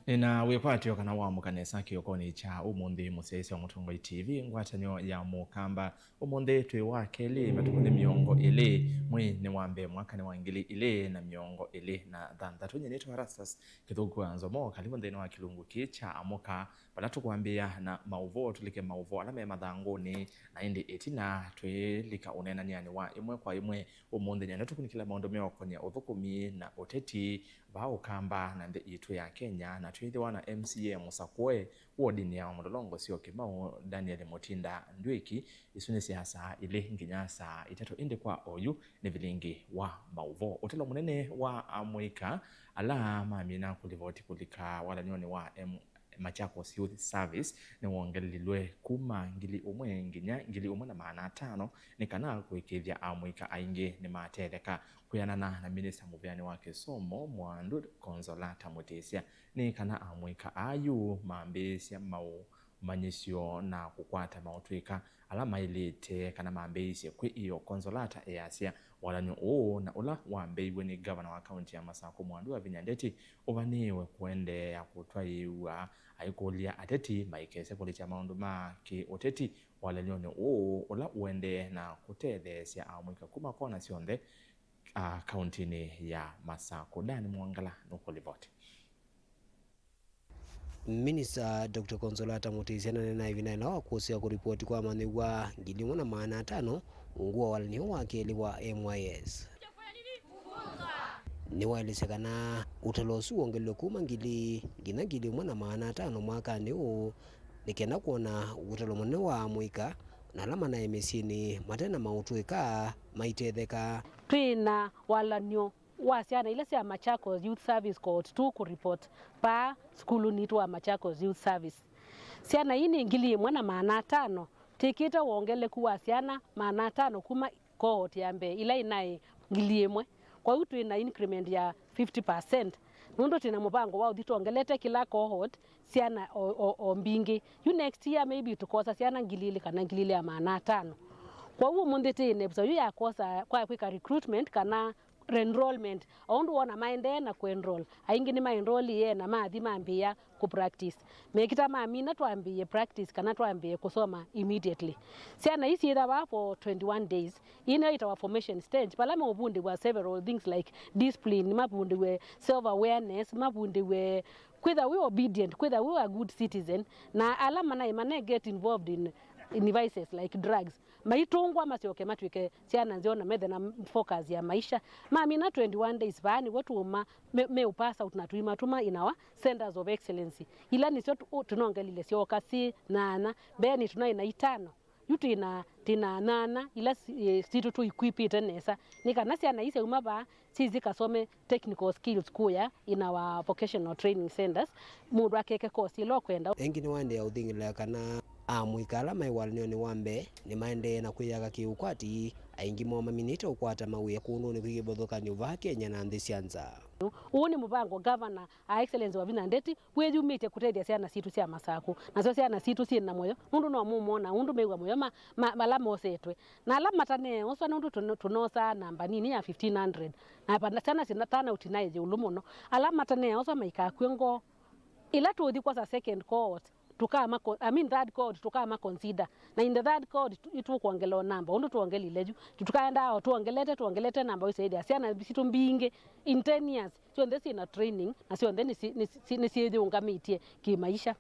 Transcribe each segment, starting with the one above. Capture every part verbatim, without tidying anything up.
Nĩna wĩkwatyo kana waamũka nesa kĩokonĩ kya ũmũnthĩ, mũsyaĩĩsya wa Mũtongoi T V, ngwatanĩo ya Mũkamba. Ũmũnthĩ twĩ wa kelĩ, matukũ nĩ mĩongo ĩlĩ, mwei nĩ wa mbee, mwaka nĩ wa ngili ilĩ na mĩongo ĩlĩ na thanthatũ. Nyie nĩtwa Erastus Kĩthũku wa Nzomo, karibu nthĩnĩ wa kĩlungu kĩĩ kya Amũka, vala tũkwambĩĩa na maũvoo, tũlike maũvoo ala me mathangũnĩ, na ĩndĩ ĩtina twĩlika ũneenany'anĩ wa ĩmwe kwa ĩmwe. Ũmũnthĩ nĩenda tũkunĩkĩle maũndũ meũkony'a ũthũkũmi na ũteti vaa Ũkamba na nthĩ yitũ ya Kenya, na twĩthĩwa na M C A mũsakũe wodinĩ ya Wamũlolongo Syokimau, Daniel Mutinda Ndwĩki. Isu nĩ sya saa ilĩ nginya saa itatũ, ĩndĩ kwa oyu nĩ vilingi wa maũvoo. Ũtalo mũnene wa amũika ala mamina kũlivoti kũlika walany'onĩ wa M-, Machakos Youth Service nĩwongelilwe kuma ngili ũmwe nginya ngili ũmwe na maana atano, nĩ kana kũĩkĩĩthya amũika aingĩ nĩmatetheka. Kwĩanana na minista mũvĩanĩ wa kĩsomo, Mwandu Consolata Mũtĩsya, nĩ kana amũika aa yu mambĩĩsya maũmanyĩsyo na kũkwata maũtũĩka ala maĩlĩte kana mambĩĩisye kwĩ ĩo. Consolata easya walany'o ũũ na ũla wambĩĩiw'e nĩ ngavana wa kaunti ya Masakũ, Mwandu Wavinya Ndeti, ũvanĩĩwe kũendeea kũtwaĩĩw'a, aikũlya ateti maikese kũlikya maũndũ ma kĩ-ũteti walany'onĩ ũũ ũla ũendee na kũtetheesya amũika kuma kona syonthe, a, kauntinĩ ya Masakũ. Dan Mwangala nũkũlivoti. Minista Doctor Consolata Mũtĩsya naneenaa ĩvindanĩ wa kũsĩa kũlivoti kwa amanyĩw'a ngili ĩmwe na maana atano ungu wa walany'o wa kelĩ wa M Y S. Nĩwaelesya kana ũtalo ũsu wongelwe kuma ngili nginya ngili ĩmwe na maana atano mwakanĩ ũũ, nĩ kenda kwona ũtalo mũnene wa amũika na ala manaĩ mĩsyĩnĩ mate na maũtũĩka maitetheka. Twĩ na walany'o wa syana ila sya Machakos Youth Service Cohort two kũ report paa sukulunĩ witũ wa Machakos Youth Service. Syana ii nĩ ngili ĩmwe na maana atano, twĩkĩte wongeleku wa syana maana atano kuma cohort ya mbee ila inaĩ ngili ĩmwe. Kwa yu twĩ na increment ya fifty percent, nũndũ twĩ na mũvango wa ũthi twongelete kĩla cohort syana o, o, o mbingĩ. Yu next year maybe tũkosa syana ngili ilĩ kana ngili ilĩ ya maana atano. Kwa yu ũmũnthĩ twĩ na ĩvuso yu ya kwosa kwa kwĩka recruitment kana enrollment, o ũndũ wona maendee na kũ enroll, aingĩ nĩ ma enrollie na mathi mambĩĩa kũ practice. Mekĩta mamina twambĩĩe practice kana twambĩĩe kũsoma immediately. Syana ii syĩthawa for twenty-one days. Ii nĩyo ĩtawa formation stage, vala meũvundĩw'a several things like discipline, mavundĩw'e self awareness, mavundĩw'e kwĩtha wĩ obedient, kwĩtha wĩ a good citizen, na ala manaĩ mane get involved in, in vices like drugs, maitũngwa masyoke matw'ĩke syana nzeo na methe na focus ya maisha. Mamina twenty-one days vaa nĩw'o tũũma me, me pass out na tũimatũma in our centers of excellency, ila nĩsyo tũ, tũnongelile syoka syĩ nyanya. Mbeenĩ tũnaĩ na itano, yu twĩ na, twĩ na nyanya ila si, eh, sitũ tũ equipĩte nesa, nĩ kana syana ii syauma vaa syĩthi kasome technical skills kũya in our vocational training centers, mũndũ akeke course ĩla ũkwenda. Ĩngĩ nĩwaendeea ũthingĩlĩla kana amũika ala maĩ walany'onĩ wa mbee nĩmaendee na kwĩyaka kĩ-ũkwati, aingĩ moo maminĩte ũkwata mawĩa kũndũnĩ kwĩ kĩvathũkany'o vaa Kenya na nthĩ sya nza. Ũũ nĩ mũvango Governor, Her Excellency Wavinya Ndeti, wĩyumĩtye kũtethya syana sitũ sya Masakũ, nasyo syana sitũ syĩ na mũyo, nũndũ no mũmona ũndũ mew'a mũyo ma, ma, vala mosetwe. Na ala mataneoswa, nũndũ tũno-, tũnosaa namba nini ya fifteen hundred, na vana syana sina turnout naĩ ĩũlũ mũno. Ala mataneoswa maikakw'e ngoo. Ĩla tũũthi kwosa second cohort, tũkama co-, I mean third cohort, tũkama consider. Na in the third cohort, tu-, nĩtũkwongela o namba, ũndũ twongelile yu. Tũkaendaa o twongelete, twongelete namba, ũisaidia syana sitũ mbingĩ in ten years. Syonthe syĩ na training, na syonthe nĩsi-, nĩsi-, nĩsyĩyĩũngamĩtye kĩ-maisha.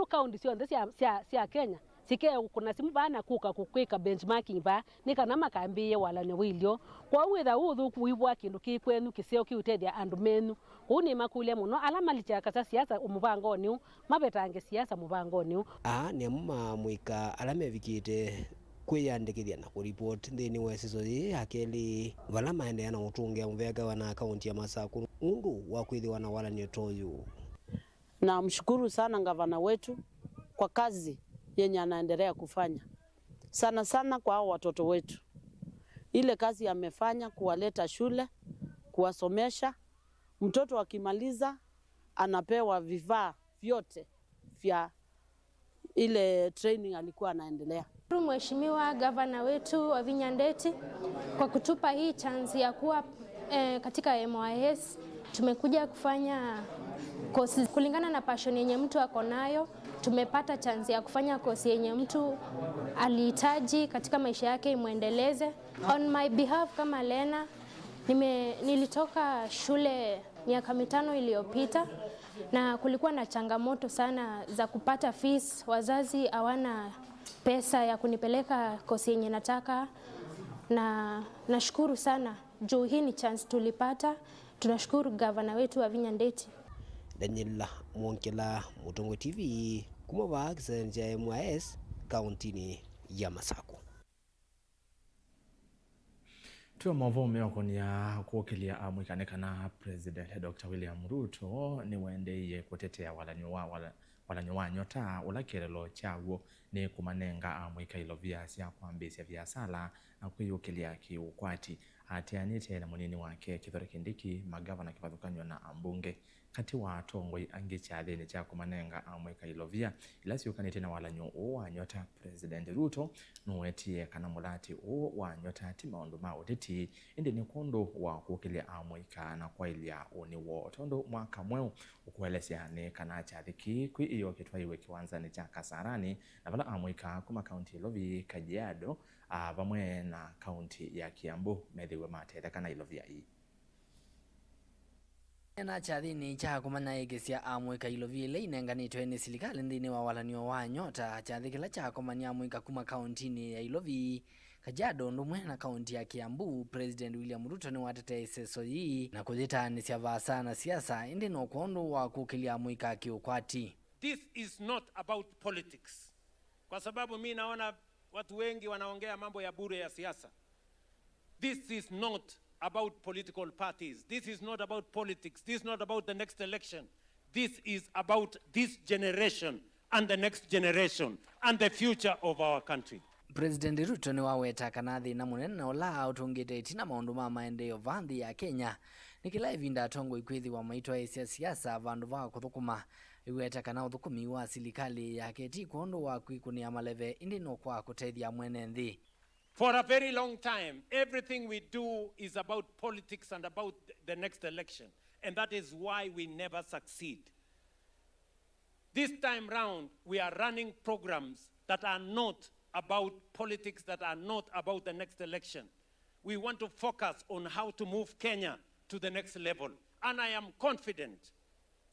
Kaunti syonthe sya, sya, sya Kenya sikeũkũna simũ vaa na kũka kũkwĩka benchmarking vaa, nĩ kana makambĩĩe walany'o wĩlyo. Kwoou wĩtha ũũ ũthũku ũivũa kĩndũ kĩ kwenyu kĩseo kĩũtethya andũ menyu. Kwoou nĩmakũlya mũno ala malikya kasa siasa mũvangonĩ ũũ, mavetange siasa mũvangonĩ ũũ. Aa nĩ amwe ma amũika ala mevikĩte kwĩyandĩkĩthya na kũripoti nthĩnĩ wa ĩsesũ yĩĩ ya kelĩ, vala maendeea na ũtũngĩa mũvea ngavana wa kaunti ya Masakũ nũndũ wa kwĩthĩwa na walany'o ta ũyũ. Namshukuru sana gavana wetu kwa kazi yenye anaendelea kufanya, sana sana kwa hao watoto wetu, ile kazi amefanya kuwaleta shule, kuwasomesha. Mtoto akimaliza anapewa vifaa vyote vya ile training alikuwa anaendelea. Mheshimiwa Gavana wetu Wavinya Ndeti kwa kutupa hii chance ya kuwa, eh, katika M Y S. Tumekuja kufanya courses kulingana na passion yenye mtu ako nayo. Tumepata chance ya kufanya course yenye mtu alihitaji katika maisha yake imwendeleze. On my behalf kama Lena, nime-, nilitoka shule miaka mitano iliyopita na kulikuwa na changamoto sana za kupata fees. Wazazi hawana pesa ya kunipeleka course yenye nataka, na nashukuru sana juu hii ni chance tulipata. Tunashukuru gavana wetu Wavinya Ndeti. Daniel Mwongela, Mũtongoi T V, kuma vaa kĩseveni kya M I S, kauntinĩ ya Masakũ. Twĩ o maũvoo meũkonia kũkĩlya amũika nĩ kana President Doctor William Ruto nĩwaendeeie kũtetea walan'yo wa, wala-, walan'yo wa nyota, ũla kĩeleelo kyaw'o nĩ kũmanenga amũika ilovia sya kwambĩĩsya viasala na kwĩyũkĩlya kĩ-ũkwati. Ateanĩte na mũnini wake Kithure Kindiki, magavana kĩvathũkany'o na ambunge. Katĩ wa atongoi angĩ kyathĩnĩ kya kũmanenga amũika ilovia ila syũkanĩtye na walan'yo ũũ wa nyota, President Ruto nũwetie kana mũlati ũũ wa nyota ti maũndũ ma ũteti, ĩndĩ nĩ kwondũ wa kũkĩlya amũika na kwaĩlya ũnĩ woo, tondũ mwaka mweũ ũkũelesya nĩ kana kyathĩ kĩĩ kwĩ ĩyo kĩtwaiwe kĩwanzanĩ kya Kasarani, na vala amũika kuma kaunti ya Ilovi, Kajiado, a, vamwe na kaunti ya Kiambu methĩwe matetheka na ilovia ii. Ena kyathĩnĩ kya kũmanyaĩĩkĩsya amũika ilovia ila inenganĩtwe nĩ silikalĩ nthĩnĩ wa walan'yo wa nyota, kyathĩ kĩla kyakomanie amũika kuma kauntinĩ ya Ilovi, Kajiado ũndũ ũmwe na kaunti ya Kiambu, President William Ruto nĩwatetee ĩseso yĩĩ na kũyĩtaanĩsya vaasa na siasa, ĩndĩ no kwondũ wa kũkĩlya amũika kĩ-ũkwati. This is not about politics. Kwa sababu mi naona watu wengi wanaongea mambo ya bure ya siasa. This is not about political parties. This is not about politics. This is not about the next election. This is about this generation and the next generation and the future of our country. President Ruto nĩwaweta kana thĩna mũnene na ũla ũtũngĩte ĩtina maũndũ ma maendeeo vaa nthĩ ya Kenya nĩ kĩla ĩvinda atongoi kwĩthĩwa maitwaĩĩsya siasa vandũ va kũthũkũma. Ĩweta kana ũthũkũmi wa silikalĩ yake ti kwondũ wa kwĩkũnĩa maleve, ĩndĩ no kwa kũtethya mwene nthĩ. For a very long time, everything we do is about politics and about the next election, and that is why we never succeed. This time round, we are running programs that are not about politics, that are not about the next election. We want to focus on how to move Kenya to the next level. And I am confident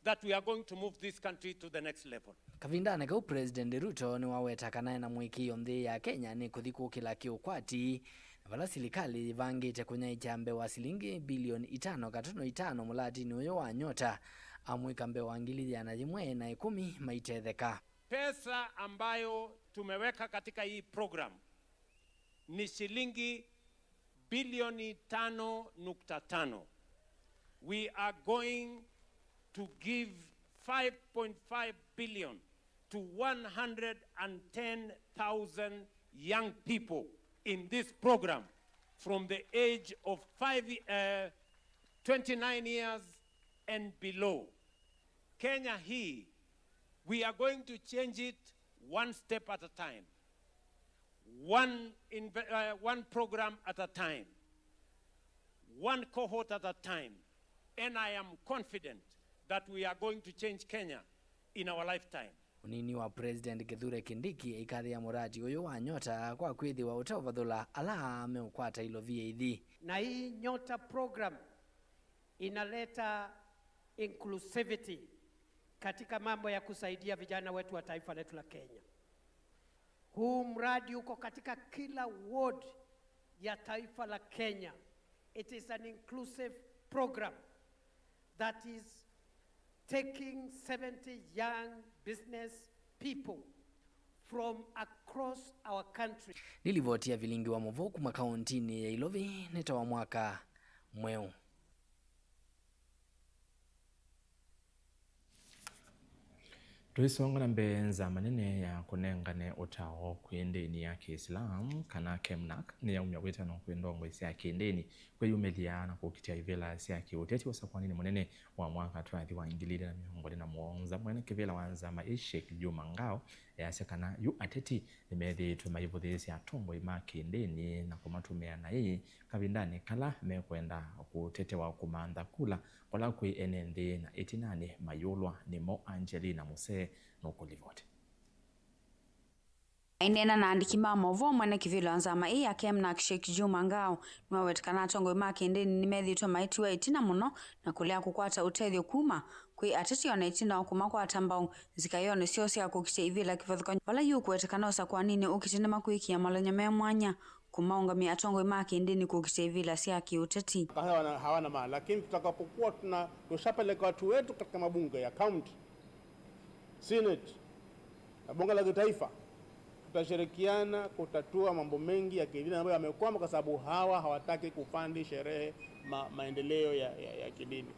that we are going to move this country to the next level. Kavindanĩ kau, President Ruto nĩwaweta kana ena mũĩkĩĩo nthĩ ya Kenya nĩ kũthi kũkĩla kĩ-ũkwati, na vala silikalĩ yĩvangĩte kũnyaĩĩkya mbee wa silingi bilioni itano katono itano mũlatinĩ ũyũ wa nyota, amũika mbee wa ngili yĩana yĩmwe na ĩkũmi maitetheka. Pesa ambayo tumeweka katika hii program ni shilingi bilioni tano nukta tano. We are going to give five point five billion to one hundred and ten thousand young people in this program from the age of five, uh, twenty-nine years and below. Kenya hii, we are going to change it one step at a time, one inve-, uh, one program at a time, one cohort at a time, and I am confident that we are going to change Kenya in our lifetime. Mũnini wa President Kithure Kindiki aikathĩa mũradi ũyũ wa nyota kwa kwĩthĩwa ũteũvathũla ala meũkwata ilovia ithi. Na hii nyota program inaleta inclusivity katika mambo ya kusaidia vijana wetu wa taifa letu la Kenya. Huu mradi uko katika kila ward ya taifa la Kenya. It is an inclusive program that is taking seventy young business people from across our country. Nĩ livoti ya vilingi wa mũvoo kuma kauntinĩ ya Ilovi nĩ ta wa mwaka mweũ. Tũisonga na mbee, nzama nene ya kũnengane ũtao kwĩ ndĩni ya Kĩisilamu, kana Kemnak, nĩyaumya wĩtano kwĩ ndongoi sya kĩndĩni kwĩyumĩlya na kũkitĩa ivĩla sya kĩũteti ũsakũaninĩ mũnene wa mwaka twathi wa ngili ilĩ na mĩongo ĩlĩ na mũonza. Mwene kĩvĩla wa nzama ĩĩ, Sheikh Juma Ngao, easya kana yu ateti nĩmethĩĩtwe maivũthĩĩsya atongoi ma kĩndĩni na kũmatũmĩa naĩ kavindanĩ kala mekwenda kũtetewa kũmantha kula Kũla kwĩ ene nthĩ na ĩtinanĩ mayũlwa nĩmo. Angelina Musee nũkũlivoti. Aineena na andĩki ma maũvoo, mwene kĩvĩla wa nzama ĩĩ ya Kemnak, Sheikh Juma Ngao, nĩwaweta kana atongoi ma kĩndĩni nĩmethĩĩtwe maitiwa ĩtina mũno na kũlea kũkwata ũtethyo kuma kwĩ ateti o na ĩtina wa kũmakwata mbau nzikayonĩ syoo sya kũkitĩa ivĩla kĩvathũkany'o vala yu ũkũwetekana ũsakũaninĩ ũkĩte nĩmakwĩkĩa malonyo me mwanya kũmaũngamya atongoi ma kĩndĩni kũkitĩa ivĩla sya kĩũteti. Hawana, hawana maana, lakini tutakapokuwa tuna, tushapeleka watu wetu katika mabunge ya county, senate na bunge la kitaifa, tutashirikiana kutatua mambo mengi ya kidini ambayo yamekwama kwa sababu hawa hawataki kufandi sherehe ma, maendeleo ya, ya, ya kidini.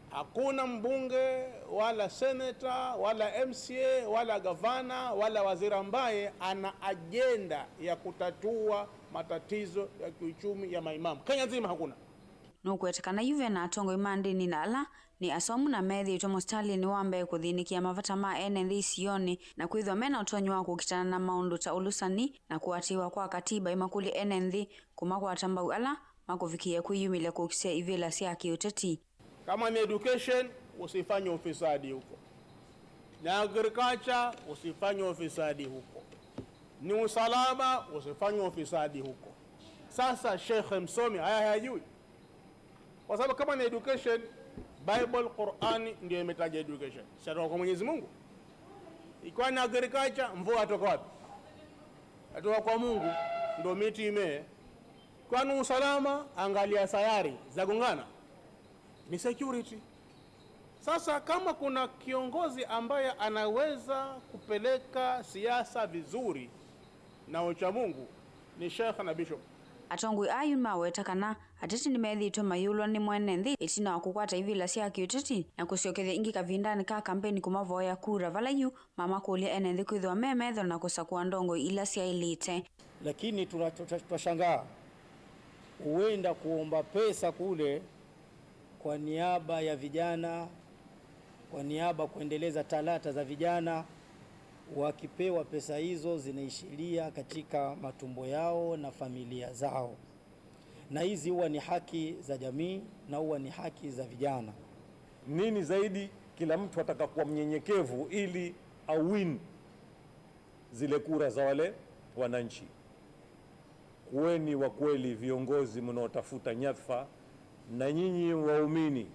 Hakuna mbunge wala senator wala M C A wala gavana wala waziri ambaye ana ajenda ya kutatua matatizo ya kiuchumi ya maimamu. Kenya nzima hakuna. Nũkũwetekana yu ve na atongoi ma ndĩni na ala nĩ asomu na methĩĩtwe mũsitalĩnĩ wa mbee kũthĩnĩkĩa mavata ma ene nthĩ isionĩ na kwĩthĩwa me na ũtonyi wa kũkitana na maũndũ ta ũlũsani na kũatĩĩwa kwa katiba, imakũlya ene nthĩ kũmakwata mbau ala makũvikĩĩa kwĩyumĩlya kũkitĩa ivĩla sya kĩũteti. Kama ni education, usifanye ufisadi huko. Ni agriculture, usifanye ufisadi huko. Ni usalama, usifanye ufisadi huko. Sasa shekhe msomi haya hayajui, kwa sababu kama ni education, Bible, Qurani ndio imetaja education, si atoka kwa Mwenyezi Mungu? Ikiwa ni agriculture, mvua atoka wapi? Atoka kwa Mungu, ndo miti imee. Kwani usalama, angalia sayari zagongana, ni security. Sasa kama kuna kiongozi ambaye anaweza kupeleka siasa vizuri na uchamungu, ni sheikh na bishop. Atongoi aa yu nĩmaweta kana ateti nĩmethĩĩtwe mayũlwa nĩ mwene nthĩ ĩtina wa kũkwata ivĩla sya kĩũteti na kũsyokethya ĩngĩ kavindanĩ ka kampeni kũmavoya kura, vala yu mamakũlya ene nthĩ kwĩthĩwa me metho na kũsakũa ndongoi ila syaĩlĩte. Lakini tuna-, tuta-, twashangaa huenda kuomba pesa kule kwa niaba ya vijana, kwa niaba kuendeleza talanta za vijana, wakipewa pesa hizo zinaishilia katika matumbo yao na familia zao. Na hizi huwa ni haki za jamii na huwa ni haki za vijana. Nini zaidi, kila mtu ataka kuwa mnyenyekevu ili awin zile kura za wale wananchi. Kuweni wa kweli, viongozi mnaotafuta nyadhifa, na nyinyi waumini,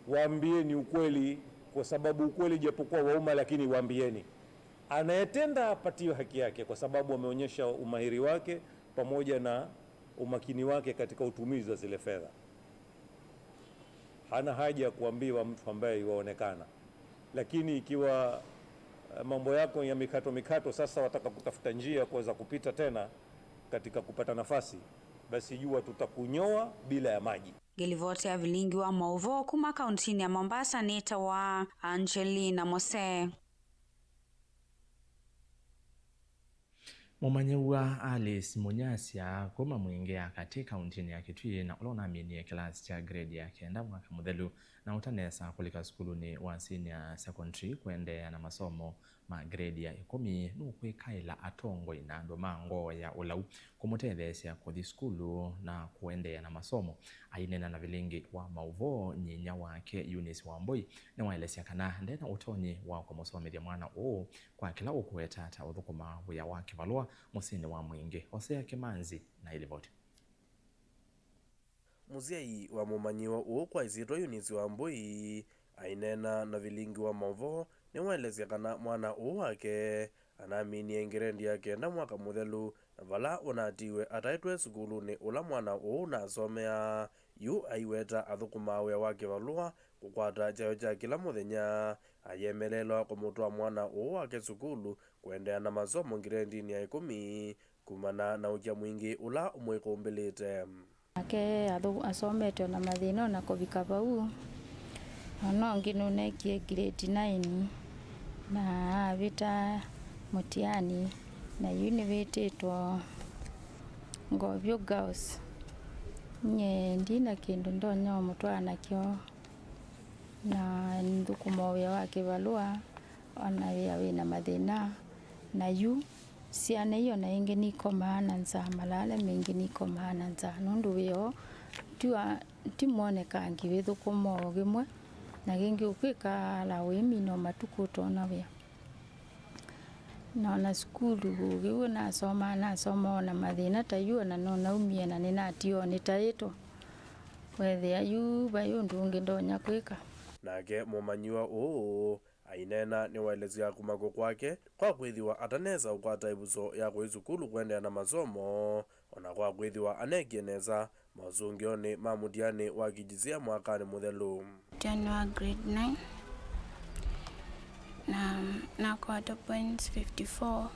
waambieni ukweli, kwa sababu ukweli japokuwa wauma, lakini waambieni. Anayetenda apatiwe haki yake, kwa sababu ameonyesha umahiri wake pamoja na umakini wake katika utumizi wa zile fedha. Hana haja ya kuambiwa mtu ambaye yuaonekana. Lakini ikiwa, eh, mambo yako ya mikato mikato, sasa wataka kutafuta njia ya kuweza kupita tena katika kupata nafasi, basi jua tutakunyoa bila ya maji. Ngĩlivoti ya vilingi wa maũvoo kuma kauntinĩ ya Mombasa nĩtawa Angelina Mose. Mũmanyĩw'a Alice Munyasya kuma Mwingĩ ya Katĩ kauntinĩ ya Kitui, na ũla ũnaminie kĩlasi kya grade ya kenda mwaka mũthelu, na ũtanesa kũlika sukulunĩ wa senior secondary kũendeea na masomo ma grade ya ĩkũmi, nũkwĩkaĩla atongoi na andũ ma ngoo ya ũlau kũmũtetheesya kũthi sukulu na kũendeea na masomo. Aineena na vilingi wa maũvoo, nyinya wake Eunice Wambui nĩwaelesya kana nde na ũtonyi wa kũmũsomethya mwana ũũ kwa kĩla ũkũweta ta ũthũkũma wĩa wa kĩvalũa mũsyĩnĩ wa Mwingĩ. Hosea Kĩmanzi na ĩlivoti. Mũsyai wa mũmanyĩw'a ũũ kwa ĩsyĩtwa Eunice Wambui aineena na vilingi wa maũvoo nĩwaelesya kana mwana ũũ wake anaminie ngirendi ya kenda mwaka mũthelu, na vala ũnatiwe ataĩtwe sukulunĩ ũla mwana ũũ ũnasomeaa. Yu aiweta athũkũmaa wĩa wa kĩvalũa kũkwata kyayo kya kĩla mũthenya. Ayemeleelwa kũmũtwaa mwana ũũ wake sukulu kũendeea na masomo ngirendinĩ ya ĩkũmi kumana na ũkya mwingĩ ũla ũmwĩkũmbĩlĩte. Nake athũ-, asomete ona mathĩna ona kũvika vau. Ona ũngĩ nũnekie grade nine na avĩta mũtiani, na yu nĩvĩtĩtwo Ngovyu Girls. Nyie ndina kĩndũ ndonya ũmũtwaa nakyo, na nthũkũma wĩa wa kĩvalũa, ona wĩa wĩna mathĩna. Na yu syana io na ĩngĩ nikomaa na nzaa, malaa ala mengĩ nikomaa na nzaa nũndũ wĩa oo. Tiwa Ti mwonekangi wĩthũkũma o kĩmwe, na kĩngĩ ũkwĩkala wĩmina o matukũ ũtona wĩa. Na ona sukulu ũkĩw'o nasomaa, nasomaa ona mathĩna ta yu, ona no naumie na nĩnatiwa nĩtaĩtwe. Weethĩa yu vai ũndũ ũngĩ ndonya kwĩka. Nake mũmanyĩw'a ũũ aineena nĩwaelesya kũmakwa kwake kwa kwĩthĩwa atanesa ũkwata ĩvuso ya kũi sukulu kũendeea na masomo, o na kwa kwĩthĩwa aneekie nesa mosũngĩonĩ ma mũtianĩ wa K J S E A mwakanĩ mũthelu. Mũtianĩ wa grade nine, na nakwata points fifty-four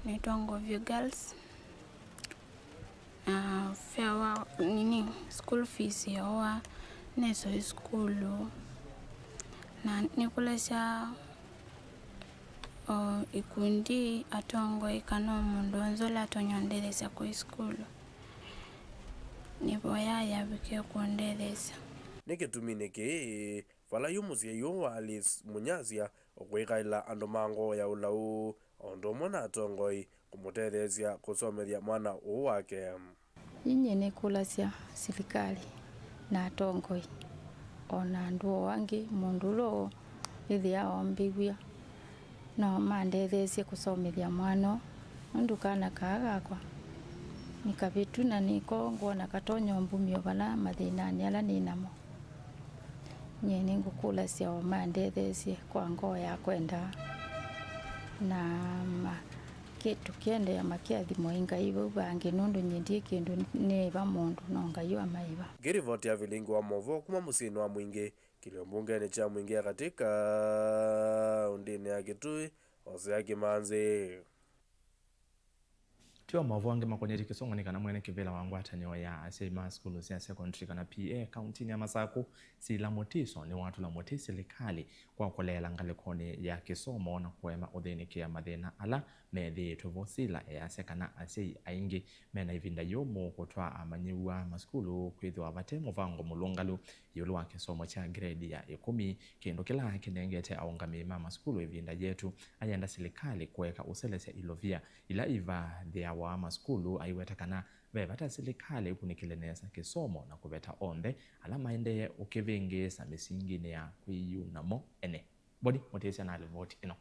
nĩtwa Ngovyo Girls. Na fare wa, nini, school fees yowa, nesoi sukulu, na nĩkũlasya o ikundi, atongoi, kana o mũndũ w'onthe ũla atonya ũndetheesya kũi sukulu. Nĩvo yaya yavikie kũndetheesya. Nĩ kĩtuminĩ kĩĩ, vala yu mũsyai ũũ wa Alice Munyasya ũkwĩkaĩla andũ ma ngoo ya ũlau, o ũndũ ũmwe na atongoi kũmũtetheesya kũsomethya mwana ũũ wake. Inyie nĩkũlasya silikalĩ na atongoi, o na andũ o angĩ, mũndũ ũla ĩthĩawa ombĩw'a, no mandetheesye kũsomethya mwana ũũ, nũndũ kana kaa kakwa nĩ kavĩtu na nĩko ngwona katonya ũmbumya o vala mathĩnanĩ ala nĩ namo. Nyie nĩngũkũlasya o mandetheesye kwa ngoo ya kwenda, na ma-, kĩ-, tũkĩendeea makĩathimwa ĩ Ngai vau vangĩ, nũndũ nyie ndyĩ kĩndũ nĩĩva mũndũ, no Ngai wamaĩva. Ngĩrivoti ya vilingi wa maũvoo kuma mũsyĩnĩ wa Mwingĩ, kĩlio mbungenĩ kya Mwingĩ ya Katĩ, kaũndĩnĩ ya Kitui, Hosea Kimanzi. Tio maũvoo angĩ makonetye kĩsomo nĩ kana mwene kĩvĩla wa ngwatanĩo ya asyai ma sukulu sya secondary kana P A kauntinĩ ya Masakũ, Sila Mutiso, nĩwatũla mũtĩ silikalĩ kwa kũleela ngalĩkonĩ ya kĩsomo na kũema ũthĩnĩkĩa mathĩna ala methĩĩtwe vo. Sila easya kana asyai aingĩ mena ĩvinda yũmũ kũtwaa amanyĩw'a masukulu kwĩthĩwa vate mũvango mũlũngalu ĩũlũ wa kĩsomo kya grade ya ĩkũmi, kĩndũ kĩla kĩnengete aũngamĩi ma masukulu ĩvinda yetu. Ayenda silikalĩ kũeka ũselesya ilovia ila ivathĩawa masukulu, aiweta kana ve vata silikalĩ ĩkunĩkĩle nesa kĩsomo na kũveta onthe ala maendee ũkĩvĩngĩĩsa mĩsinginĩ ya kwĩyuna mo ene. Boni Mũtĩsya na livoti ĩno.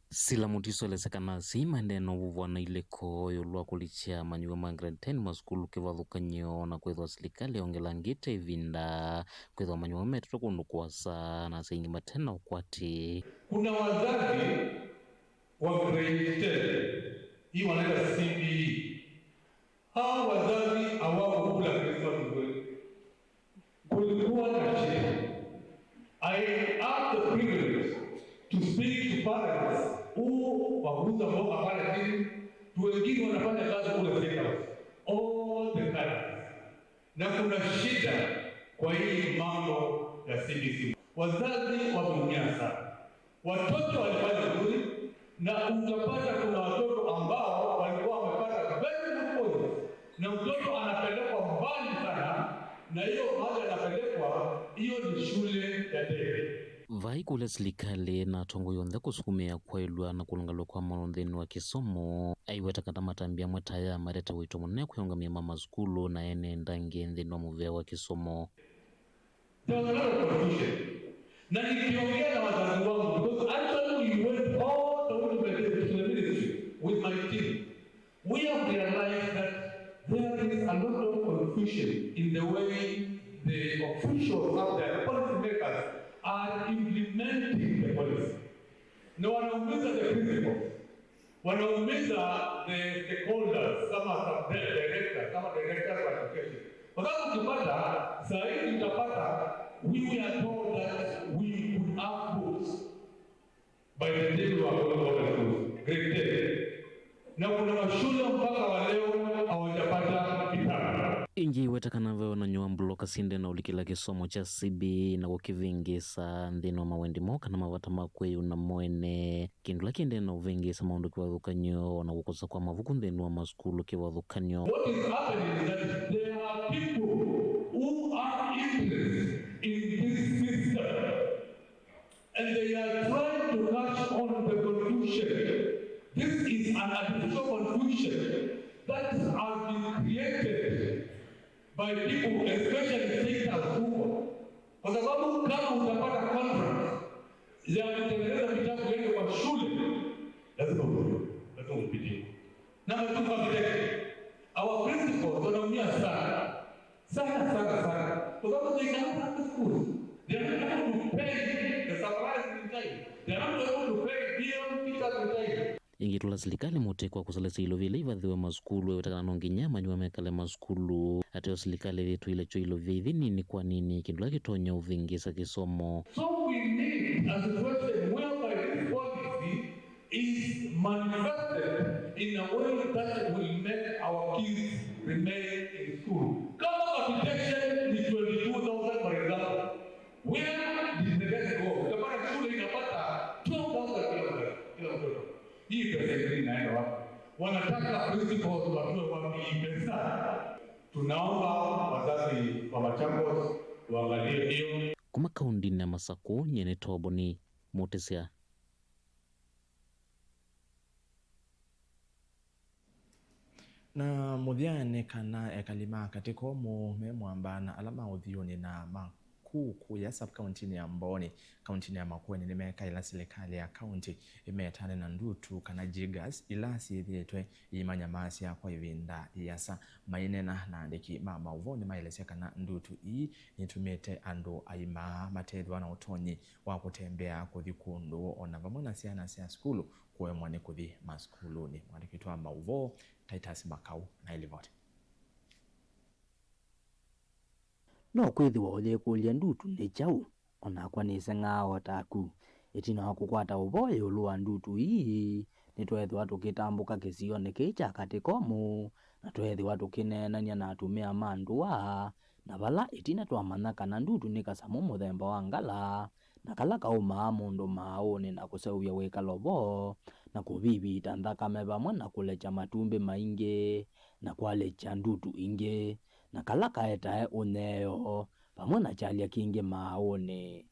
Sila Mutiso elesya kana asyai maendee na ũvuvwa na ilĩko ĩũlũ wa kũlikya amanyĩw'a ma grade ten masukulu kĩvathũkany'o, na kwĩthĩwa silikalĩ yongelangĩte ĩvinda, kwĩthĩwa amanyĩw'a metetwe kũndũ kũasa, na asyai aingĩ mate na ũkwati. Kuna wazazi wa grade ten, hii wanaita C B E. Hao wazazi hawakukula Krismasi nzuri. Kulikuwa na shida. I have the privilege to speak to parents who wakuuza mboga pale chini, tu wengine wanafanya kazi kule State House. All the parents. Na kuna shida kwa hii mambo ya C B C. Wazazi wameumia sana. Watoto walifanya vizuri, na utapata kuna watoto ambao walikuwa wamepata very good points, na mtoto anapelekwa mbali sana, na hiyo mahali anapelekwa, hiyo ni shule ya debe. Vai kũlya silikalĩ na atongoi onthe kũsukumĩa kwaĩlw'a na kũlũngalw'a kwa maũndũ nthĩnĩ wa kĩsomo. Aiweta kana matambya amwe ta aya marete ũito mũnene kwĩ aũngamĩi ma masukulu na ene ndangĩ nthĩnĩ wa mũvĩa wa kĩsomo. There was a lot of confusion. Na nikiongea na wazazi wangu, because actually we went all the way to the, to the ministry with my team. We have realized that there is a lot of confusion in the way the officials out there, the policy makers, are implementing the policy. Na wanaumiza the principals. Wanaumiza the stakeholders kama sub-, directors, kama directors wa education. Kwa sababu ukipata, saa hii utapata, we were told that we could have books by the day we were going out of schools, grade ten. Na kuna mashule mpaka wa leo hawajapata vitabu. Ĩngĩ aiweta kana ve onany'o wa mbuloka syendee na ũlikĩla kĩsomo kya C B E na kũkĩvĩngĩĩsa nthĩnĩ wa mawendi moo kana mavata ma kwĩyuna mo ene. Kĩndũ kĩla kĩendee na ũvĩngĩĩsa maũndũ kĩvathũkany'o na kũkosa kwa mavuku nthĩnĩ wa masukulu kĩvathũkany'o. What is happening is that there are people who have interest in this system, and they are trying to catch on the confusion. This is an artificial confusion that has been created by People, especially State House huko, kwa sababu kama utapata contract ya kutengeneza vitabu yende kwa shule, lazima ulipe, lazima ulipitie. Number two, capitation. Our principals wanaumia sana sana sana sana, kwa sababu they cannot run the schools. They are not able to pay the supplies in time. They are not able to pay P M teachers in time. Ĩngĩ tũla silikalĩ mũtĩ kwa kũselesya ilovi ila ivathĩwe masukulu, eweta kana no nginya amanyĩw'a mekale masukulu. Ateo silikalĩ yĩtũĩle kyo ilovi ithi nini kwa nini, kĩndũ kĩla kĩtonya ũvĩngĩĩsa kĩsomo. So we need a situation whereby this policy is manifested in a way that will make our kids remain in school. Kama capitation ni twenty-two thousand, for example, where did the rest go? Utapata shule inapata twelve thousand kila mtoto, kila mtoto. Hii pesa ingine inaenda wapi? Wanataka principals watoe wapi hii pesa? Tunaomba wazazi wa Machakos tuangalie hiyo. Kuma kaũntĩnĩ ya Masakũ, nyie nĩ Toboni Mũtĩsya. Na mũthya nĩ kana ekali ma Katĩ Komũ me mwamba na ala ma ũthiũnĩ na ma kũũ kũya sub-kaũntĩnĩ ya Mbooni, kaũntĩnĩ ya Makueni nĩmekaĩla silikalĩ ya kaũntĩ ĩmetane na ndutu kana jiggers ila syĩthĩĩtwe iimanyamasya kwa ĩvinda yĩasa. Maineena na andĩki ma maũvoo nĩmaelesya kana ndutu ii nĩtumĩte andũ aima matethĩwa na ũtonyi wa kũtembea kũthi kũndũ, o na vamwe na syana sya sukulu kũemwa nĩ kũthi masukulunĩ. Mwandĩki witũ wa maũvoo Titus Makau na ĩlivoti. No kwĩthĩwa ũyĩkũlya ndutu nĩ kyaũ? O nakwa nĩseng'aa o taku. Ĩtina wa kũkwata ũvoo ĩũlũ wa ndutu ii, nĩtweethĩwa tũkĩtambũka kĩsionĩ kĩĩ kya Katĩ Komũ, na tweethĩwa tũkĩneenany'a na atumĩa ma ndũa, na vala ĩtina twamanya kana ndutu nĩ kasamũ mũthemba wa ngala, na kala kaumaa mũndũ maaũnĩ na kũseũvya wĩkalo vo, na kũvivita nthakame vamwe na kũlekya matumbĩ maingĩ, na kwalĩkya ndutu ingĩ, na kala kaetae ũnyeo, vamwe na kyalya kingĩ maaũnĩ.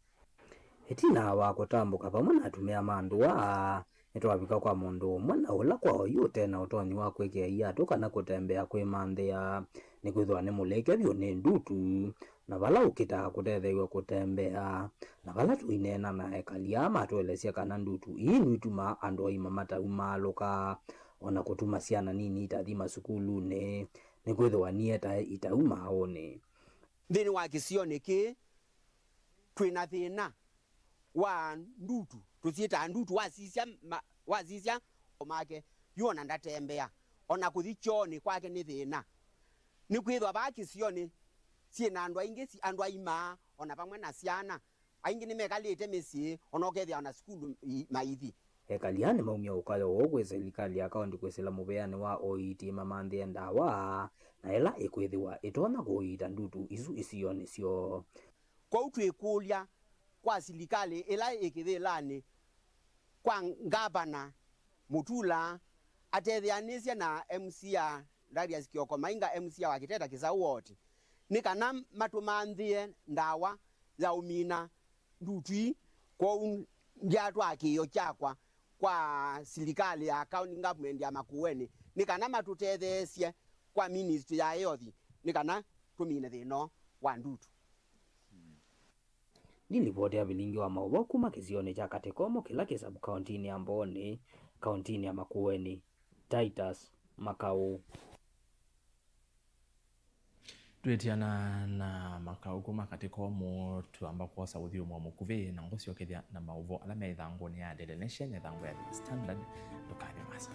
Ĩtina wa kũtambũka vamwe na atumĩa ma ndũa, nĩtwavika kwa mũndũ ũmwe, na ũla kwa oyu ũte na ũtonyi wa kwĩkĩa iatũ kana kũtembea kwĩmanthĩa, nĩkwĩthĩwa nĩ mũlĩke vyũ nĩ ndutu, na vala ũkĩtaa kũtetheew'a kũtembea, na vala tũineena na ekali aa matũelesya kana ndutu ii nitumaa andũ aima mataumaalũka, o na kũtuma syana nini itathi masukulunĩ, nĩkwĩthĩwa nietae itau maaũnĩ. Nthĩnĩ wa kĩsionĩ kĩĩ, twĩ na thĩna wa ndutu, tũsyĩtaa ndutu, wasisya ma-, wasisya o make, yu ona ndatembea, ona kũthi kyoonĩ kwake nĩ thĩna. Nĩkwĩthwa vaa kĩsionĩ syĩ na andũ aingĩ, si-, andũ aimaa, ona vamwe na syana. Aingĩ nĩmekalĩte mĩsyĩ, ona ũkethĩa ona sukulu i-, maithi. Ekali aa nĩmaumya ũkayo woo kwĩ silikalĩ ya kaũntĩ kwĩsĩla mũvĩanĩ wa ũiiti mamanthĩe ndawa, na ĩla ĩkwĩthĩwa ĩtonya kũiita ndutu isu isionĩ syoo. Kwoou twĩkũlya kwa silikalĩ ĩla ĩ kĩvĩlanĩ, kwa Ngavana Mutula atetheanĩsye na M C A Darius Kioko Mainga, M C A wa Kiteta Kisaũ Ward, nĩ kana matũmanthĩe ndawa ya ũmina ndutu ii. Kwoou ndyatwaa kĩĩo kyakwa kwa silikalĩ ya county government ya Makueni nĩ kana matũtetheesye kwa ministry ya health nĩ kana tũmine thĩna ũũ wa ndutu. Nĩ livoti ya vilingi wa maũvoo kuma kĩsionĩ kya Katĩ Komũ kĩla kĩ sub-kaũntĩnĩ ya Mbooni, kaũntĩnĩ ya Makueni, Titus Makau. Twĩtiana na Makau kuma Katĩ Komũ, twamba kwosa ũthyũmũo mũkuvĩ na ngũsyokethya na maũvoo ala me ĩthangũnĩ ya Daily Nation na ĩthangũ ya The Standard. Ndũkavye masa.